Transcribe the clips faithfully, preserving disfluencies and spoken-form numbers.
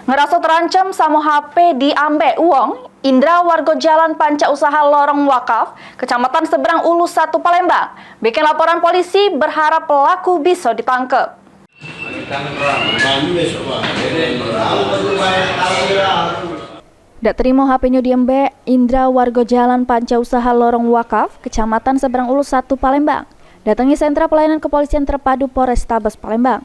Ngeraso terancam samo H P diambek wong, Indra wargo Jalan Panca Usaha Lorong Wakaf, Kecamatan Seberang Ulu satu Palembang, bikin laporan polisi, berharap pelaku bisa ditangkep. Dak terimo H P-nyo diembek, Indra wargo Jalan Panca Usaha Lorong Wakaf, Kecamatan Seberang Ulu satu Palembang, datangi Sentra Pelayanan Kepolisian Terpadu Polrestabes Palembang.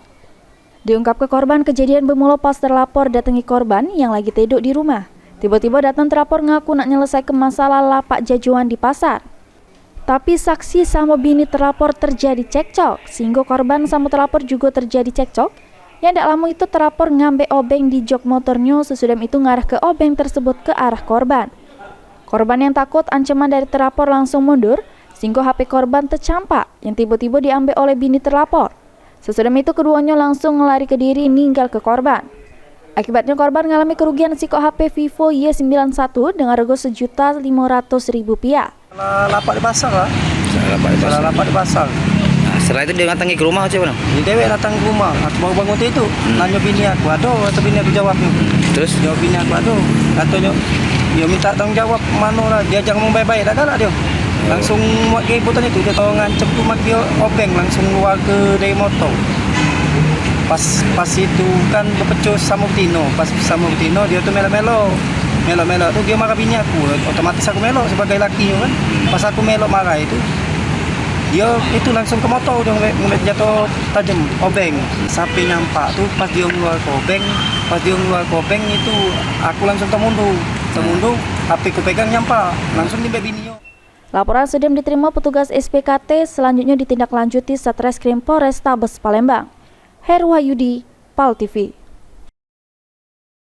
Diungkapke korban, kejadian bemulo pas terlapor datangi korban yang lagi tedok di rumah. Tibo-tibo datang terlapor ngaku nak nyelesaike masalah lapak jajoan di pasar. Tapi saksi samo bini terlapor terjadi cekcok, sehinggo korban samo terlapor jugo terjadi cekcok. Yang dak lamo itu terlapor ngambek obeng di jok motornyo, sesudah itu ngarahke obeng tersebut ke arah korban. Korban yang takut ancaman dari terlapor langsung mundur, sehinggo H P korban tecampak yang tibo-tibo diambek oleh bini terlapor. Sesudah itu keduonyo langsung ngelari ke diri ninggalke korban. Akibatnyo korban ngalami kerugian sikok H P Vivo Y sembilan satu dengan rego sejuta limo ratus ribu rupiah. Salah lapak di pasar lah. Salah lapak di pasar. Salah lapak di pasar. Nah, setelah itu dia datangi ke rumah, cak mano? Dia dewek datang ke rumah. Aku baru bangun tidur. Hmm. Nanyo bini aku, "Ado?" Kata bini aku jawab. Terus? Jawab bini aku, "Ado." Katonyo, "Yo minta tanggung jawab, mano lah, diajak ngomong baik-baik, dak galak dia." Langsung buat keributan itu, dia ngancem tu maki obeng, langsung keluar ke dari motor. Pas, pas itu kan bepecuh samo betino, pas samo betino dia tu melok-melok. Melok-melok tu dia marah bini aku, otomatis aku melok sebagai laki tu kan. Pas aku melok marah itu, dia itu langsung ke motor, dia ngambek, ngambek senjato tajem, obeng. Sampe nyampak tu, pas dia ngeluar ke obeng, pas dia ngeluar ke obeng itu, aku langsung temundur. Temundur, H P ku pegang nyampak, langsung diembek bini yo. Laporan sudem diterimo petugas S P K T, selanjutnyo ditindaklanjuti Satreskrim Polrestabes Palembang. Heru Wahyudi, Pal T V.